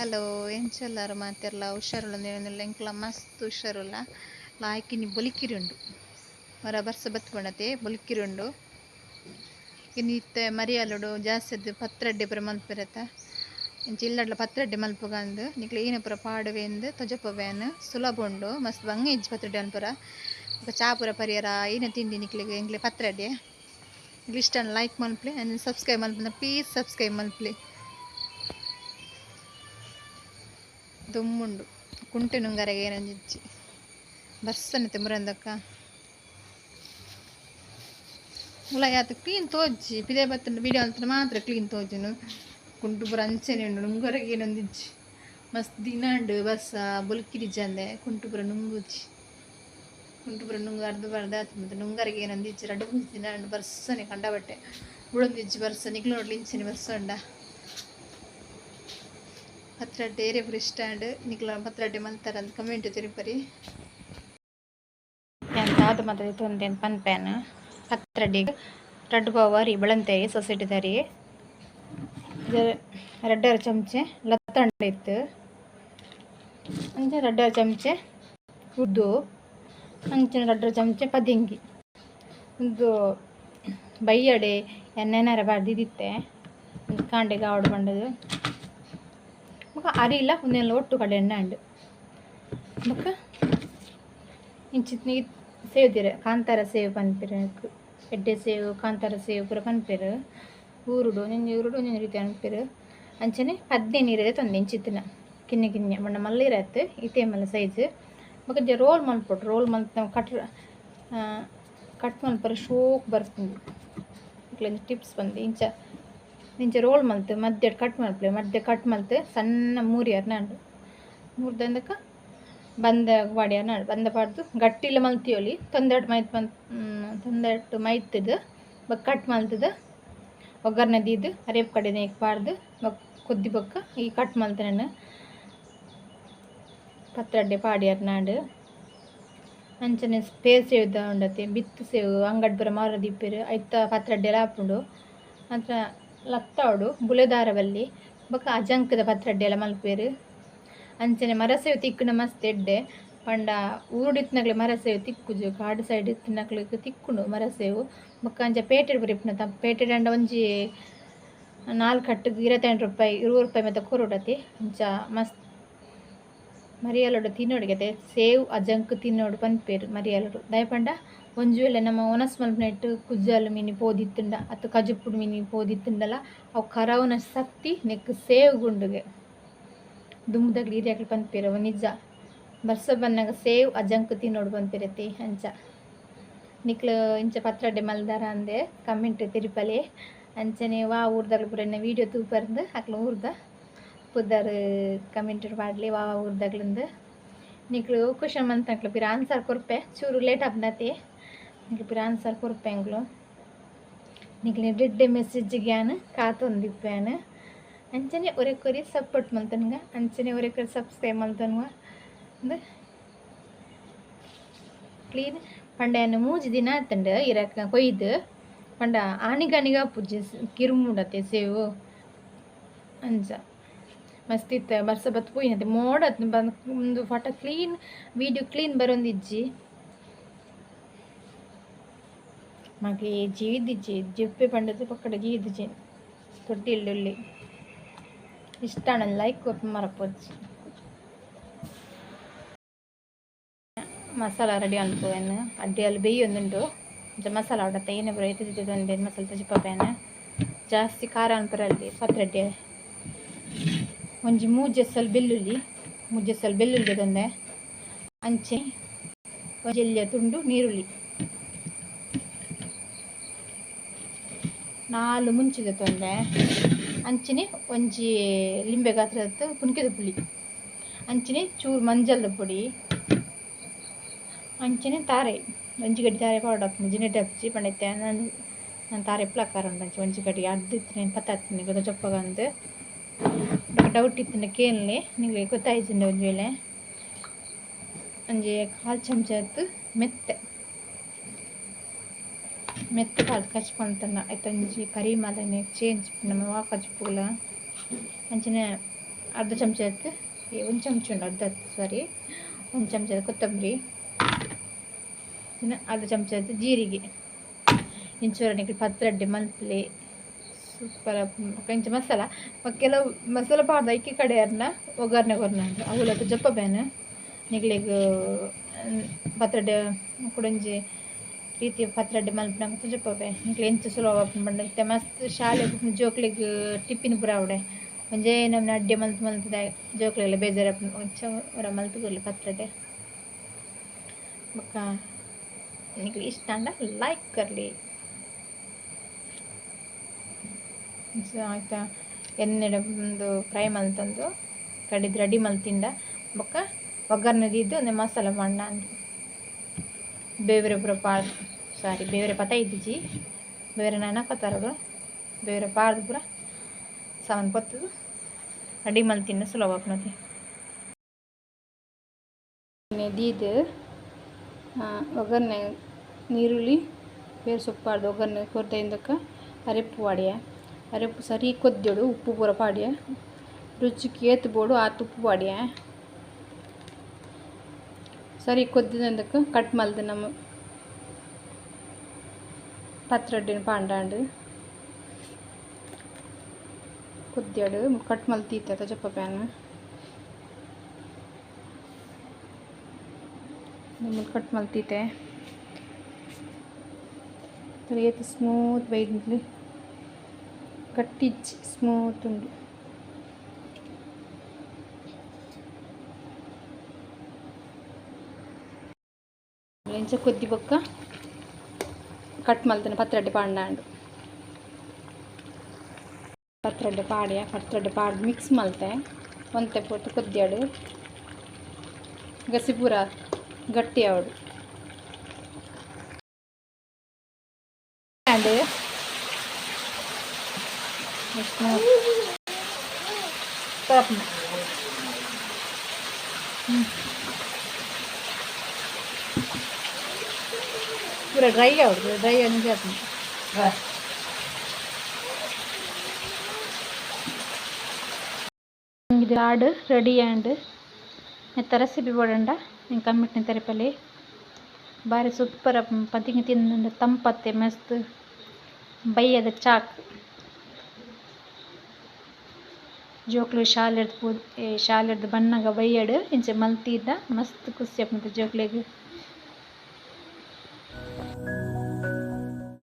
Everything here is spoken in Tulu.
ಹಲೋ ಎಂಚೊಲ್ಲಾರು ಮಾತೆರ್ಲ ಹುಷಾರುಲ್ಲ ಎಂಕ್ಲ ಮಸ್ತ್ ಹುಷಾರುಲ್ಲ ಲಾಯ್ಕಿನಿ ಬೊಲಿಕಿರಿ ಉಂಡು ಮರ ಬರ್ಸ ಬತ್ತ್ಪುಂಡತೆ ಬೊಲಿಕಿರಿ ಉಂಡು ಇನಿ ಇತ್ತೆ ಮರಿಯಾಲುಡು ಜಾಸ್ತಿ ಪತ್ರಡ್ಡೆ ಪೂರ ಮಲ್ಪೆರತ ಇಂಚ ಇಲ್ಲಡ್ಲ ಪತ್ರಡ್ಡೆ ಮಲ್ಪುಗಂದು ನಿಕ್ಲೆ ಏನ ಪೂರ ಪಾಡುವೆಂದು ತೊಜಪವೇನ್ ಸುಲಭ ಉಂಡು ಮಸ್ತ್ ಬಂಗ ಇಜ್ಜಿ ಪತ್ರಡ್ಡೆ ಅನ್ಪುರ ಬೊಕ ಚಾ ಪೂರ ಪರಿಯರ ಏನ ತಿಂಡಿ ನಿಕ್ಲೆಗ್ ಎಂಕ್ಲೆ ಪತ್ರಡ್ಡೆ ನಿಕ್ಲೆ ಇಷ್ಟ ಲೈಕ್ ಮಲ್ಪುಲೆ ಅಂಚನೆ ಸಬ್ಸ್ಕ್ರೈಬ್ ಮಲ್ಪುನ ಪ್ಲೀಸ್ ಸಬ್ಸ್ಕ್ರೈಬ್ ಮಲ್ಪುಲೆ ದುಮ್ಮುಂಡು ಕುಂಟೆ ನುಂಗರೆಗ್ ಏನೊಂಜಿಜ್ಜಿ ಬರ್ಸನೆ ಮುರಂದಕ್ಕ ಮುಲ ಯಾತ್ ಕ್ಲೀನ್ ತೋಜಿ ಪಿದೈ ಬತ್ತುಂಡ ವೀಡಿಯೋ ಮಲ್ತ್ಂಡ ಮಾತ್ರ ಕ್ಲೀನ್ ತೋಜುನು ಕುಂಟು ಪೂರ ಅಂಚನೆ ಉಂಡು ನುಂಗರೆಗ್ ಏನೊಂದಿಜ್ಜಿ ಮಸ್ತ್ ದಿನ ಉಂಡು ಬರ್ಸ ಬೊಲ್ಕಿರಿಜ್ಜಂದೆ ಕುಂಟು ಪೂರ ನುಂಗುಜಿ ಕುಂಟು ಪೂರ ನುಂಗು ಅರ್ಧ ಬರ್ಧ ಆತು ನುಂಗರೆಗ್ ಏನೊಂದಿಜ್ಜಿ ರಡ್ಡ್ ಮೂಜಿ ದಿನ ಉಂಡು ಬರ್ಸನೆ ಕಂಡಬಟ್ಟೆ ಬುಡೊಂದಿಜ್ಜಿ ಬರ್ಸ ನಿಕ್ಲು ನೋಡ್ಲಿ ಇಂಚನೆ ಬರ್ಸ ಉಂಡ ಪತ್ರಡ್ಡೆ ಏರೆ ಪೂರ ಇಷ್ಟ ಆಂಡ್ ನಿಕ್ಲ ಪತ್ರಡ್ಡೆ ಮಲ್ತಾರಂದ್ ಕಮೆಂಟ್ ತೆರಿಪರಿ ಯಾನ್ ದಾದ ಮಾತ ದೆತೊಂದೇನ್ ಪನ್ಪೇನ್ ಪತ್ರಡ್ಡೆಗ್ ರಡ್ಡ್ ಪಾವ್ ಅರಿ ಬೆಳಂತೇರಿ ಸೊಸೈಟಿದ ಅರಿ ರಡ್ಡರ ಚಮಚೆ ಲತ್ತಂಡೆ ಇತ್ತು ಅಂಚ ರಡ್ಡರ ಚಮಚೆ ಉದ್ದು ಅಂಚನೆ ರಡ್ಡರ ಚಮಚೆ ಪದಿಂಗಿ ಉಂದು ಬಯ್ಯಡೆ ಎಣ್ಣೆನಾರ ಪಾಡ್ದಿತ್ತೆ ಕಾಂಡೆಗ್ ಆವೊಡು ಪಂಡುದು ಬೊಕ ಅರಿಲ ಉಂದೆನ್ಲ ಒಟ್ಟು ಕಡೆ ಎಣ್ಣೆ ಉಂಡು ಬೊಕ ಇಂಚಿತ್ತಿ ಸೇವ್ ಕಾಂತಾರ ಸೇವ್ ಪನ್ಪೆರ್ ಎಡ್ಡೆ ಸೇವ್ ಕಾಂತಾರ ಸೇವ್ ಪೂರ ಪನ್ಪೆರ್ ಊರುಡು ಒಂಜೊಂಜಿ ಊರುಡು ಒಂಜೊಂಜಿ ರೀತಿ ಪನ್ಪೆರ್ ಅಂಚನೆ 15 ಇರೆ ದೆತೊಂದೆ ಇಂಚಿತ್ತಿನ ಕಿನ್ನಿ ಕಿನ್ನಿ ಪಂಡ ಮಲ್ಲ ಇರೆ ಅತ್ತ್ ಇತ್ತೆ ಮಲ್ಲ ಸೈಜ್ ಬೊಕ ರೋಲ್ ಮಲ್ಪೊಡು ರೋಲ್ ಮಲ್ತ್ ಕಟ್ ಕಟ್ ಮಲ್ಪರೆ ಶೋಕ್ ಬರ್ಪುಂಡು ನಿಕ್ಲೆಗ್ ಟಿಪ್ಸ್ ಪಂದ್ ಇಂಚ ಇಂಚ ರೋಲ್ ಮಲ್ತ್ ಮಧ್ಯಡ್ ಕಟ್ ಮಲ್ಪುಲೆ ಮಧ್ಯ ಕಟ್ ಮಲ್ತ್ ಸಣ್ಣ ಮೂರಿಯರ್ ನಾಂಡ್ ಮೂರ್ದಂದಕ ಬಂದ ಪಾಡ್ಯರ್ ನಾಂಡ್ ಬಂದ ಪಾಡ್ದು ಗಟ್ಟಿಲ ಮಲ್ತಿಯೊಲಿ ತೊಂದರೆಟ್ ಮೈತ್ ತೊಂದರೆಟ್ ಮೈತ್ದ್ ಬೊಕ ಕಟ್ ಮಲ್ತ್‌ದ್ ಒಗ್ಗರಣೆ ದೀದ್ ಅರೇಪ್ ಕಡೆದ ಪಾಡ್ದು ಬೊಕ ಕೊದ್ದಿ ಬೊಕ್ಕ ಈ ಕಟ್ ಮಲ್ತಿನೆನ್ ಪತ್ರಡ್ಡೆ ಪಾಡ್ಯರ್ ನಾಂಡ್ ಅಂಚನೆ ಪೇರ್ ಸೇವ್‌ದ ಉಂಡತೆ ಬಿತ್ತ್ ಸೇವ್ ಅಂಗಡಿ ಪೂರ ಮಾರ ದೀಪೆರ್ ಐತ ಪತ್ರಡ್ಡೆಲ ಆಪುಂಡು ಮಾತ್ರ ಲತ್ತವೊಡು ಬುಲೆದಾರ ಬಲ್ಲಿ ಬೊಕ ಅಜಂಕ್‌ದ ಪತ್ರಡ್ಡೆ ಲ ಮಲ್ಪುವೆರ್ ಅಂಚನೆ ಮರ ಸೇವ್ ತಿಕ್ಕುಂಡ ಮಸ್ತ್ ಎಡ್ಡೆ ಪಂಡ ಊರುಡು ಇತ್ತಿನಕ್ಲೆಗ್ ಮರ ಸೇವ್ ತಿಕ್ಕುಜಿ ಕಾಡ್ ಸೈಡ್ ಇತ್ತಿನಕ್ಲೆಗ್ ತಿಕ್ಕುಂಡು ಮರ ಸೇವ್ ಬೊಕ ಅಂಚ ಪೇಟೆಡ್ ಪೂರ ಇಪ್ಪುನತ ಪೇಟೆಡ್ ಆಂಡ ಒಂಜಿ 4 ಕಟ್ಟುಗು 25 ರೂಪಾಯಿ 20 ರೂಪಾಯಿ ಮಾತ ಕೊರೊಡತೆ ಇಂಚ ಮಸ್ತ್ ಮರಿಯಲಡ್ ತಿನೊಡುಗೆತೆ ಸೇವ್ ಅಜಂಕ್ ತಿನೊಡು ಪನ್ಪೆರ್ ಮರಿಯಲಡ್ ದಾಯೆ ಪಂಡ ಒಂಜಿ ವೇಳೆ ನಮ ವನಸ್ ಮನ್ಪುನೆಟ್ ಕುಜಲ್ ಮಿನಿ ಪೋದಿತ್ತುಂಡ ಅತ್ತ್ ಕಜಿಪುಡು ಮಿನಿ ಪೋದಿತ್ತುಂಡಲ ಅವು ಕರವುನ ಶಕ್ತಿ ನೆಕ್ಕ್ ಸೇವ್‌ಗ್ ಉಂಡುಗೆ ದುಂಬುದಕ್ಲ್ ಹಿರಿಯಕ್ಲ್ ಪನ್ಪೆರ್ ಅವು ನಿಜ ಬರ್ಸ ಬನ್ನಗ ಸೇವ್ ಅಜಂಕ್ ತಿನೊಡು ಪನ್ಪೆರತೆ ಅಂಚ ನಿಕ್ಲ್ ಇಂಚ ಪತ್ರಡ್ಡೆ ಮಲ್ದರ ಅಂದೆ ಕಮೆಂಟ್ ತೆರಿಪಲೆ ಅಂಚನೆ ವಾ ಊರ್ದಕ್ಲ್ ಪೂರ ಎನ್ನ ವೀಡಿಯೋ ತೂಪರ್ಂದ್ ಅಕ್ಲ್ ಊರ್ದ ಪುದರ್ ಕಮೆಂಟ್ ಪಾಡ್ಲೆ ವಾ ಊರ್ದಕ್ಲುಂದು ನಿಕ್ಲ್ ಕ್ವೆಶನ್ ಮಂತಕ್ಲ ಪಿರ ಆನ್ಸರ್ ಕೊರ್ಪೆ ಚೂರು ಲೇಟ್ ಆಪುಂಡತೆ ನಿಕ್ಲ್ ಪಿರ ಆನ್ಸರ್ ಕೊರ್ಪೆ ಎಂಕ್ಲು ನಿಕ್ಲೆನ ಎಡ್ಡೆಡ್ಡೆ ಮೆಸೇಜ್ ಯಾನ್ ಕಾತೊಂದಿಪ್ಪೆ ಯಾನ್ ಅಂಚನೆ ಒರೆಕೊರಿ ಸಪೋರ್ಟ್ ಮಲ್ತೊನ್ಗ ಅಂಚನೆ ಒರೆಕೊರಿ ಸಬ್ಸ್ಕ್ರೈಬ್ ಮಲ್ತೊನ್ಗ ಉಂದು ಕ್ಲೀನ್ ಪಂಡ ಯಾನ್ ಮೂಜಿ ದಿನ ಆತುಂಡು ಇರೆಕ್ ಕೊಯ್ದು ಪಂಡ ಆನಿಗ್ ಆನಿಗ್ ಆಪುಜಿ ಕಿರ್ಮುಡತೆ ಸೇವ್ ಅಂಚ ಮಸ್ತ್ ಇತ್ತೆ ಬರ್ಸ ಬತ್ತ್ ಪೋಯಿನತೆ ಮೋಡ ಉಂದು ಫಟ ಕ್ಲೀನ್ ವೀಡಿಯೋ ಕ್ಲೀನ್ ಬರೊಂದಿಜ್ಜಿ ಮಗೆ ಜೀದಿಜ್ಜಿ ಜೆಪ್ಪೆ ಪಂಡದು ಪಕ್ಕಡ ಜೀದಿಜಿ ತೊಟ್ಟಿಲ್ಡುಳ್ಳಿ ಇಷ್ಟ ಲೈಕ್ ಕೊರ್ಪು ಮರಪೊಚ್ಚಿ ಮಸಾಲ ರೆಡಿ ಮನ್ಪುವೆನ್ ಅಡ್ಡಿ ಅಲ್ ಬೇಯೊಂದುಂಡು ಅಂಚ ಮಸಾಲ ಆವಡತ್ತ ಏನೆ ಪೂರ ಇತ್ತಿತ್ತಿತ್ತೊಂದೆ ಮಸಾಲ ತೋಜಿಪಾಪೇನ್ ಜಾಸ್ತಿ ಖಾರ ಅನ್ಪರಲ್ಲಿ ಪತ್ರಡ್ಡೆ ಒಂಜಿ ಮೂಜಿ ಎಸಲ್ ಬೆಳ್ಳುಳ್ಳಿ ಮೂಜಿ ಎಸಲ್ ಬೆಳ್ಳುಳ್ಳಿ ದೆತೊಂದೆ ಅಂಚೆ ಒಂಜಿ ಎಲ್ಯ ತುಂಡು ನೀರುಳ್ಳಿ 4 ಮುಂಚಿ ದೆತೊಂದೆ ಅಂಚನೆ ಒಂಜಿ ಲಿಂಬೆ ಗಾತ್ರದ ಪುನ್ಕೆದ ಪುಳಿ ಅಂಚನೆ ಚೂರು ಮಂಜಲ್ದ ಪೊಡಿ ಅಂಚನೆ ತಾರೆ ಒಂಜಿ ಗಡ್ಡಿ ತಾರೆ ಪಾಡೊಡಾಪುಂಡು ಜಿನೆಟ್ ಆಪುಜಿ ಪಂಡ ಇತ್ತೆ ಯಾನ್ ತಾರೆ ಎಪ್ಲ ಖಾರ ಉಂಡು ಅಂಚ ಒಂಜಿ ಗಡಿ ಅರ್ಧ ಇತ್ತಿನೆನ್ ಪತ್ತಾತ್ನಿ ಚೊಪ್ಪಗಂದ್ ಬೊಕ ಡೌಟ್ ಇತ್ತ್ಂಡ ಕೇನ್ಲೆ ನಿಕ್ಲೆಗ್ ಗೊತ್ತಾಯಿಜಿಂಡ ಒಂಜಿ ವೇಳೆ ಒಂಜಿ ಕಾಲ್ ಚಮಚ ಮೆತ್ತೆ ಮೆತ್ತೆ ಪಾಡ್ದ್ ಕಜ್ಪು ಮಂತುಂಡ ಐತ ಒಂಜಿ ಪರಿಮಳನೆ ಚೇಂಜ್ ನಮ ವಾ ಕಜ್ಪುಲ ಅಂಚನೆ ಅರ್ಧ ಚಮಚ ಆಯ್ತು, ಒಂದು ಚಮಚ ಉಂಡು ಅರ್ಧ, ಸಾರಿ, ಒಂದು ಚಮಚ ಕೊತ್ತಂಬರಿ, ಅರ್ಧ ಚಮಚ ಆಯ್ತು ಜೀರಿಗೆ. ಇಂಚೂರನಿಗೆ ಪತ್ರಡ್ಡೆ ಮಲ್ಪಲೆ ಸೂಪರ್. ಇಂಚ ಮಸಾಲ ಕೆಲವು ಮಸಾಲ ಪಾಡ್ದು ಐಕೆ ಕಡೆ ಅರ್ನ ಒಗ್ಗರಣೆ ಕೊರ್ನ ಅವುಲತ್ತು ಜಪ್ಪ ಬೇನ ನಿಗ್ಲೆಗ್ ಪತ್ರಡ್ಡೆ ಕುಡೊಂಜಿ ರೀತಿಯ ಪತ್ರಡ್ಡೆ ಮಲ್ಪುನ ಜಪ್ಪಬೆ. ನಿಕ್ಲೆ ಎಂಚ ಸುಲಭ ಪಂಡ ಇತ್ತೆ ಮಸ್ತ್ ಶಾಲೆ ಜೋಕ್ಲೆಗ್ ಟಿಫಿನ್ ಪೂರ ಆವಡೆ. ಒಂಜೇ ನಮೂನೆ ಅಡ್ಡೆ ಮಲ್ತ್ ಮಲ್ತ್ ಜೋಕ್ಲೆಗ್ಲ ಬೇಜಾರಾಪುಂಡು. ಒಂಚ ಒರ ಮಲ್ತ್ ಕೊರ್ಲೆ ಪತ್ರಡ್ಡೆ. ಬೊಕ್ಕ ನಿಕ್ಲೆ ಇಷ್ಟ ಆಂಡ ಲೈಕ್ ಕೊರ್ಲೆ. ಆಯ್ತಾ, ಎಣ್ಣೆಡ್ ಉಂದು ಫ್ರೈ ಮಲ್ತೊಂದು ಕಡಿದ್ ರೆಡಿ ಮಲ್ತಿಂಡ ಬೊಕ್ಕ ಒಗ್ಗರಣೆ ದೀದ್ ಒಂಜಿ ಮಸಾಲೆ ಪಾಡ್ಂಡ ಬೇವರೆ ಪೂರ ಪಾಡ್ದ್, ಸಾರಿ, ಬೇವರೆ ಪತ ಇತ್ತಿಜಿ, ಬೇವರೆ ನನ ಪತರೊಡು. ಬೇವರೆ ಪಾಡ್ದ್ ಪೂರ ಸಾಮಾನು ಪೊತ್ತುದು ರೆಡಿ ಮಲ್ತಿಂಡ ಸುಲಭ ಆಪುಂಡು. ದೀದ್ ಒಗ್ಗರಣೆ ನೀರುಳ್ಳಿ ಬೇರು ಸೊಪ್ಪು ಪಾಡ್ದ್ ಒಗ್ಗರಣೆ ಕೊರ್ದು ಅರೆಪು ಪಾಡ್ಯ. ಅರೆಪು ಸರಿ ಕೊದ್ಯೊಡು. ಉಪ್ಪು ಪೂರ ಪಾಡ್ಯ. ರುಚಿಕ್ ಏತ್ ಬೋಡು ಆತ್ ಉಪ್ಪು ಪಾಡ್ಯ. ಸರಿ ಕೊದ್ದಿನಂದಕ್ಕೆ ಕಟ್ ಮಲ್ದು ನಮ್ಮ ಪತ್ರೊಡೆನ್ ಪಾಂಡಾಂಡ್ ಕೊದ್ಯಡು ಕಟ್ ಮಲ್ತ್ ದೀತೆ ಜಪ್ಪ ಪ್ಯಾನ್ ಕಟ್ ಮಲ್ತ್ ದೀತೆ. ಏತ್ ಸ್ಮೂತ್ ಬೈದ್ಂಡ್, ಗಟ್ಟಿ ಇಜ್ಜಿ, ಸ್ಮೂತ್ ಉಂಡು. ಇಂಚ ಕೊದ್ದಿ ಬೊಕ್ಕ ಕಟ್ ಮಲ್ತಿನ ಪತ್ರೊಡೆ ಪಾಂಡಾಂಡ್. ಪತ್ರೊಡೆ ಪಾಡ್ಯ. ಪತ್ರೊಡೆ ಪಾಡ್ದು ಮಿಕ್ಸ್ ಮಲ್ತೆ. ಒಂತೆ ಪೊರ್ತು ಕೊದ್ಯಡು, ಗಸಿ ಪೂರ ಗಟ್ಟಿ ಆವಡು. ಆಂಡ್ ಪೂರ ಡ್ರೈ ಆವಡು, ಡ್ರೈ ಆಗಿ. ಇದು ಆಡ್ ರೆಡಿ ಆಂಡ್. ನೆತ್ತ ರೆಸಿಪಿ ಬೋಡಂಡ ಎಂಕ್ ಕಮೆಂಟ್ ತೆರಿಪಲೆ. ಬಾರಿ ಸೂಪರ್. ಪದಿಂಗ್ ತಿಂದುಂಡ ತಂಪತ್ತೆ ಮಸ್ತ್. ಬಯ್ಯದ ಚಾಕ್ ಜೋಕ್ಲು ಶಾಲೆರ್ದ್ ಪೂ ಶಾಲೆರ್ದ್ ಬನ್ನಗ ಬಯ್ಯಡ್ ಇಂಚ ಮಲ್ತಿಡ ಮಸ್ತ್ ಖುಷಿ ಆಪುಂಡು ಜೋಕ್ಲೆಗ್.